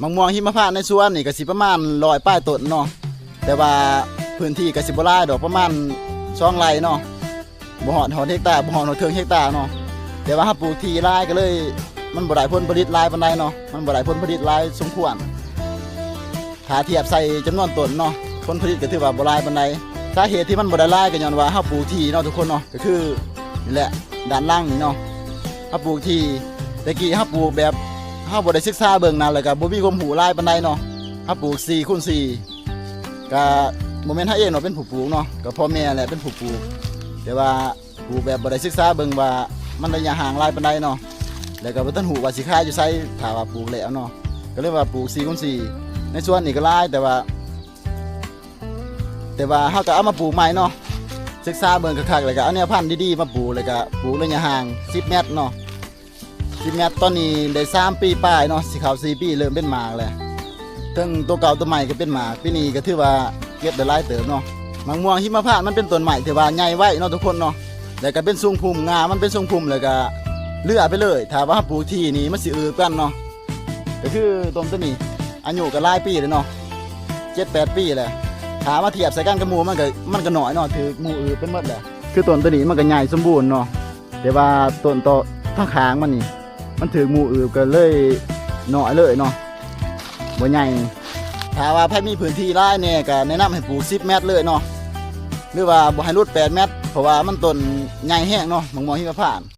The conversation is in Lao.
ໝາກມ່ວງຫິມະພານໃນສວນນີ້ກໍຊິປະມານຮ້ອຍປາຍຕົ້ນເນາະ, ແຕ່ວ່າພື້ນທີ່ກໍຊິບໍ່ຫຼາຍດອກ ປະມານສອງໄຮ່ເນາະ, ບໍ່ຮອດ ຮອດເຮັກຕາ ບໍ່ຮອດ ຮອດເຄິ່ງເຮັກຕາເນາະ. ແຕ່ວ່າເຮົາປູກທີ່ຫຼາຍກໍເລີຍ ມັນບໍ່ໄດ້ຜົນຜະລິດຫຼາຍປານໃດເນາະ, ມັນບໍ່ໄດ້ຜົນຜະລິດຫຼາຍສົມຄວນ ຖ້າທຽບໃສ່ຈຳນວນຕົ້ນເນາະ, ຜົນຜະລິດກໍຖືວ່າບໍ່ຫຼາຍປານໃດ. ສາເຫດທີ່ມັນບໍ່ໄດ້ຫຼາຍກໍຍ້ອນວ່າເຮົາປູກທີ່ເນາະທຸກຄົນເນາະ, ກໍຄືນີ້ແຫຼະ ດ້ານຫຼັງນີ້ເນາະ ເຮົາປູກທີ່ ແຕ່ກີ້ເຮົາປູກແບບ ເຮົາບໍ່ໄດ້ສຶກສາເບິ່ງນະ ແລ້ວກໍບໍ່ມີຄວາມຮູ້ຫຼາຍປານໃດເນາະ. ເຮົາປູກສີ່ຄູນສີ່ ກໍບໍ່ແມ່ນເຮົາເອງເນາະເປັນຜູ້ປູກເນາະ, ກໍພໍ່ແມ່ແຫຼະເປັນຜູ້ປູກ, ແຕ່ວ່າ ປູກແບບບໍ່ໄດ້ສຶກສາເບິ່ງວ່າມັນໄລຍະຫ່າງຫຼາຍປານໃດເນາະ, ແລ້ວກໍບໍ່ທັນຮູ້ວ່າຊິຂາຍຢູ່ໃສ ຖ້າວ່າປູກແລ້ວເນາະ, ກໍເລີຍວ່າປູກສີ່ຄູນສີ່. ໃນສວນນີ້ກໍຫຼາຍ ແຕ່ວ່າ ແຕ່ວ່າເຮົາກໍເອົາມາປູກໃໝ່ເນາະ, ສຶກສາເບິ່ງຄັກໆ ແລ້ວກໍເອົາແນວພັນດີໆມາປູກ, ແລ້ວກໍປູກໄລຍະຫ່າງສິບແມັດເນາະ ສິບແມັດ. ຕອນນີ້ໄດ້ສາມປີປາຍເນາະ ຊິເຂົ້າສີ່ປີ ເລີ່ມເປັນໝາກແລ້ວ, ເຖິງໂຕເກົ່າໂຕໃໝ່ກໍເປັນໝາກ. ປີນີ້ກໍຖືວ່າເກັບໄດ້ຫຼາຍເຕີບເນາະ. ໝາກມ່ວງຫິມະພານມັນເປັນຕົ້ນໄມ້ທີ່ວ່າໃຫຍ່ໄວເນາະທຸກຄົນເນາະ, ແລ້ວກໍເປັນຊົງພຸ່ມ ງ່າມັນເປັນຊົງພຸ່ມ ແລ້ວກໍເລືອໄປເລີຍ. ຖ້າວ່າເຮົາປູກທີ່ນີ້ມັນຊິອຶບກັນເນາະ, ກໍຄືຕົ້ນໂຕນີ້ອາຍຸກໍຫຼາຍປີແລ້ວເນາະ ເຈັດແປດປີແລ້ວ. ຖ້າມາທຽບໃສ່ກັນກັບໝູ່ ມັນກໍ ມັນກໍໜ້ອຍເນາະ ຖືກໝູ່ອຶບໄປໝົດແລ້ວ. ຄືຕົ້ນໂຕນີ້ມັນກໍໃຫຍ່ສົມບູນເນາະ, ແຕ່ວ່າຕົ້ນຕໍ່ທາງຂ້າງມັນນີ້ ມັນຖືກໝູ່ອຶບກໍເລີຍໜ້ອຍເລີຍເນາະ ບໍ່ໃຫຍ່. ຖ້າວ່າໃຜມີພື້ນທີ່ຫຼາຍແດ່ກໍແນະນຳໃຫ້ປູກສິບແມັດເລີຍເນາະ, ຫຼືວ່າບໍ່ໃຫ້ຫຼຸດແປດແມັດ ເພາະວ່າມັນຕົ້ນໃຫຍ່ແຮງເນາະ ໝາກມ່ວງຫິມະພານ.